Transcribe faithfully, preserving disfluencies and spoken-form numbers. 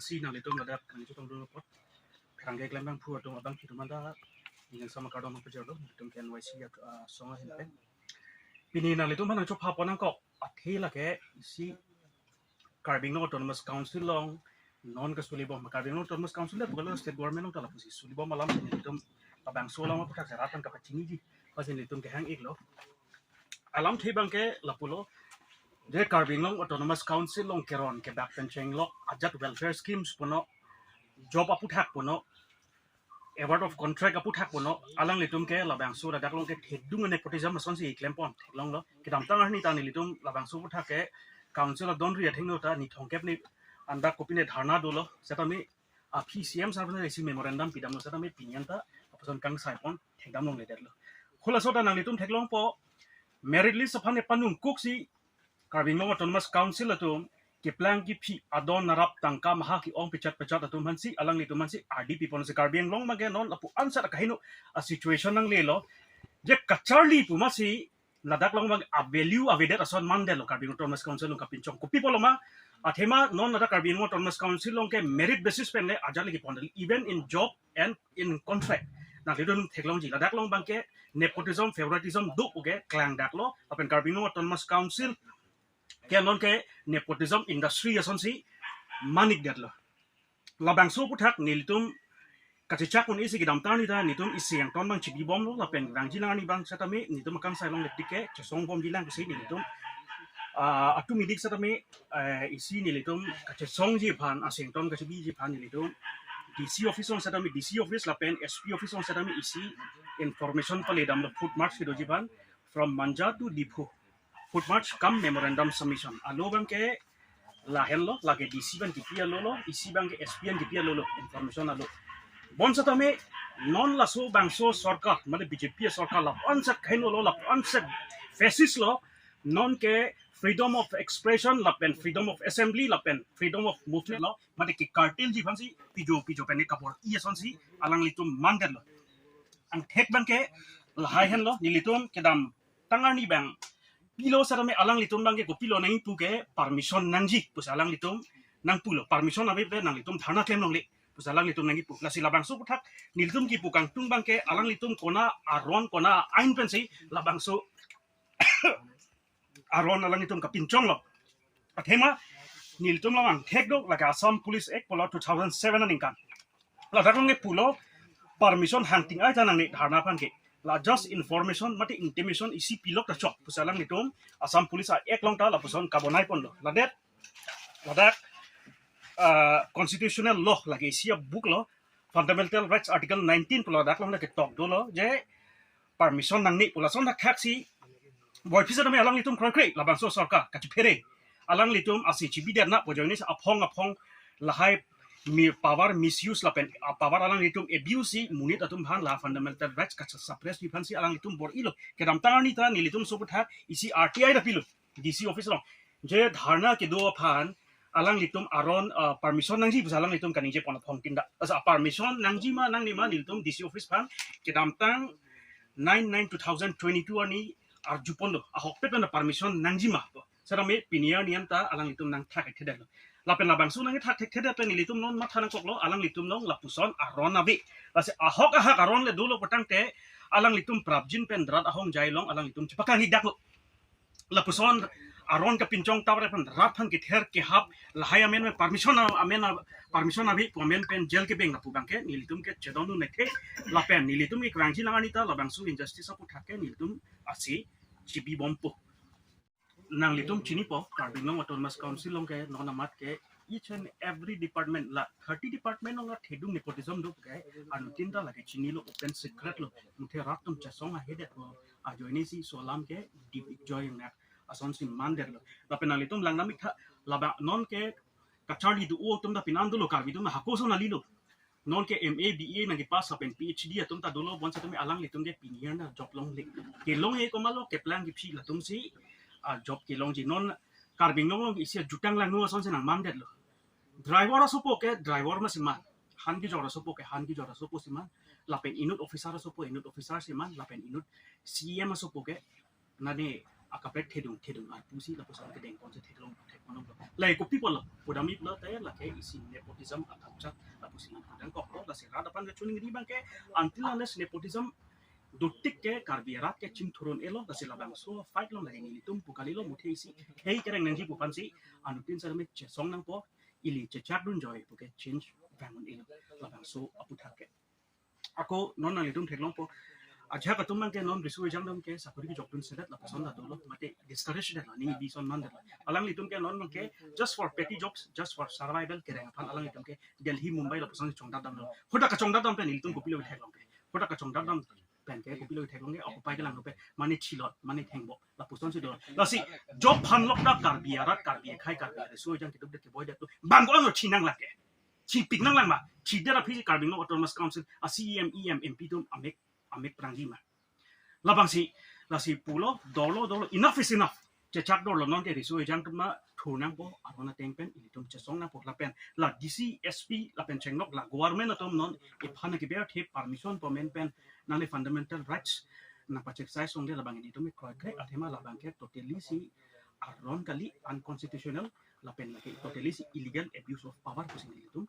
Si nanglitum ladak nangchotong dolo apot, pherangke klembangphu atum abangphi atum anta ning sama kardom pajirlo, nanglitum ke N Y C ya, ah, song ahin pen. Pini nanglitum aphan nangchopha pon nangkok athe lake isi Karbi Anglong Autonomous Council along non kasulibom, Karbi Anglong Autonomous Council le bukan state government along ta lapusi sulibom alam si nanglitum labangso alam aphuthak serat pen kapachiniji, pasi nanglitum kehang iklo. Alamthe abangke lapulo, je Karbi Anglong Autonomous Council along keron kebak pen chenglok ajat welfare schemes puno, job aphuthak puno, award of contract aphuthak puno, alanglitum ke labangso ladak along ke thedung nepotism asonsi klempon theklonglo. Kedamtang arni ta nelitum labangso aphuthak ke council adonri athengno ta ni thomkep ni andak kopine dharna dolo, setame aphi C M sir aphan isi memorandum pidamlo, setame pini anta lapuson kangsaipon thekdam longledetlo. Halaso ta nanglitum theklongpo, merit list aphan ne panungkuksi Karbi Anglong Autonomous Council atum keplang kephi adon arap tangka maha ke-ong pechat pechat atum aphansi, alanglitum aphansi ardi piponsi Karbi Anglong abangke non lapu ansat akaheno a situation nanglelo. Je kacharli pu masi ladak along abang a value avedet ason mandetlo Karbi Anglong Autonomous Council along kapinchong. Kopi pulo ma, athema non ladak Karbi Anglong Autonomous Council along ke merit basis pen le ajat le kepon, even in job and in contract. Nanglitum theklongji, ladak along abangke nepotism, favoritism do pu ke klangdaklo, lapen Karbi Anglong Autonomous Council ke non ke nepotism industry asonsi manikdetlo. Labangso aphuthak nelitum kachechak un-esi kedamtang arni ta nelitum isi angton abang chibibomlo, lapen vangjilang arni abang setame nelitum akangsai longle tik ke chesongbomjilang pusi nelitum, ah, atum idik setame, eh, isi nelitum kachesongji aphan, isi angton kachebiji aphan nelitum D C office along setame, D C office lapen S P office along setame isi information paledamlo, foot march kedoji aphan from Manja to Diphu, foot march cum memorandum submission. Alo abangke lahenlo, lake D C abang kipi alo lo, isi abangke S P abang kipi alo lo, information alo. Bonsetame non laso bangso sorkar, mane B J P sorkar lapu ansat kaheno lo, lapu ansat fascist lo, non ke freedom of expression lapen freedom of assembly lapen freedom of movement lo, mane ke cartel ji aphansi pijo pijo pen kabor-i asonsi alanglitum mandetlo. Angthek abangke lahai henlo, nelitum kedam tang arni abang pilo setame alanglitum abangke kopilo nangkipu ke permission nangji pusi alanglitum nangpulo, permission ave pen nanglitum dharna klem longle pusi alanglitum nangkipu. Lasi labangso aphuthak nelitum kipu kangtung abangke alanglitum konat aron konat ain pensi labangso aron alanglitum kapinchonglo. Athema nelitum along angthek do, lake Assam Police Act pulo two thousand seven aningkan. Ladak along ke pulo permission hangting ai ta nangne dharna aphan ke. La just information mate intimation isi pilok ta chok pusi alanglitum Assam Police Act along ta lapuson kabonai ponlo. Ladak, ladak, ah, constitutional law lake isi a-book lo, Fundamental Rights Article nineteen pulo ladak along le ketok dolo je permission nangne pu, lason thakthaksi boi phisa tame alanglitum kroikre labangso sorkar kachiphere, alanglitum isi chibidetna pu ajoine si aphong aphong lahai mi power misuse lapen a power alanglitum abuse si monit atum aphan la fundamental rights kachesuppress pi aphansi alanglitum bor-ilo. Kedamtang arni ta nelitum so aphuthak isi R T I ta pilo D C office along, je dharna kedo aphan alanglitum aron, ah, permission nangji pusi alanglitum kaningje pon aphong tinda. Asa permission nangji ma nangne ma nelitum D C office aphan kedamtang nine nine two thousand twenty-two arni arju ponlo, ahokpet pen permission nangji ma pu. Setame pini arni anta alanglitum nangthak thekthedetlo. Lapen labangso nangthak thekthedet pen nelitum non matha nangkoklo, alanglitum along lapuson aron ave. Lasi ahok ahak aron le dolo putangte alanglitum prapjin pen rat ahongjai along alanglitum chepakangdaklo. Lapuson aron kapinchong tovar aphan rat aphan kether kehap lahai amen permission, amen permission ave pu amen pen jail kebeng lapu abangke nelitum ke chedondun neke, lapen nelitum ke vangjilang arni ta labangso injustice aphuthak ke nelitum isi chibibompo. Nanglitum chinipo, Karbi Anglong Autonomous Council along ke non amat ke each and every department la thirty department along la thedung nepotism do ke, anuttin ta lake chinilo, open secret lo, muthe rat atum chesong ahedet lo, ajoine si so alam ke dip joy nak asonsi mandetlo. Lapen nanglitum langdam ik tha, labang non ke kacharli do-o atum ta pinan dolo, Karbi atum hako ason kalilo. Non ke M A, B A nangkepass lapen P H D atum ta dolo, bonsetame alanglitum ke pini arni job longle. Kelong he komatlo, keplang kephi latumsi, ah, job kelongji. Non Karbi Anglong along isi ajutang langno asonsi nangmandetlo. Driver asopo ke driver masi man, han kejor asopo ke han kejor asopo si man, lapen inut officer asopo inut officer si man, lapen inut C E M asopo ke nane akaprek thedung thedung arpu si lapuson kedeng ponsi theklong thek ponlong. Lahei kopi pulo, pudamji pulote lake isi nepotism athak chak lapusi nangpudang koklo, lasi rat aphan kachiningri abangke until unless nepotism dotik ke Karbi arat ke chingthur un-elo, lasi labangso fight along lake nelitum pu kalilo, muthe isi khei kereng nangji pu aphansi anuttin sarame chesong nangpo, ili chechak dunjoi puke change vang un-elo labangso aputhak ke. Ako non nanglitum theklongpo, ajahak atum abangke non riso ejang atum ke sakori kejok dunsedet lapuson ta dolo, mate discourage detlo, neli bison mandetlo. Alanglitum ke non abangke just for petty jobs, just for survival kereng aphan alanglitum ke Delhi, Mumbai lapuson chongdat damlo. Hadak kachongdat dam pen ilitum kopilo theklong ke? Hadak kachongdat dam pen ke kopilo theklong ke? Occupy kelanglo pen mane chilot, mane thengbok lapusonsi do. Lasi job phanlok ta Karbi arat, Karbi akhei, Karbi riso ejang keduk det keboi det atum abang ko-an lo chinang lake? Chipik nanglang ma? Chidet aphi Karbi Anglong Autonomous Council a CEM, EM, MP atum amek, amek prangji ma? Labangsi, lasi pulo, dolo dolo, enough is enough. Chechak dolo, non ke riso ejang atum ma thur nangpo, aron ateng pen ilitum chesong nangpo lapen la DC, SP lapen chenglok la government atum non iphan keber the permission po men pen nangne fundamental rights nangpa-exercise longle, labang ilitum kroikre athema labangke totally si aron kali, unconstitutional lapen lake totally si illegal abuse of power pusi nelitum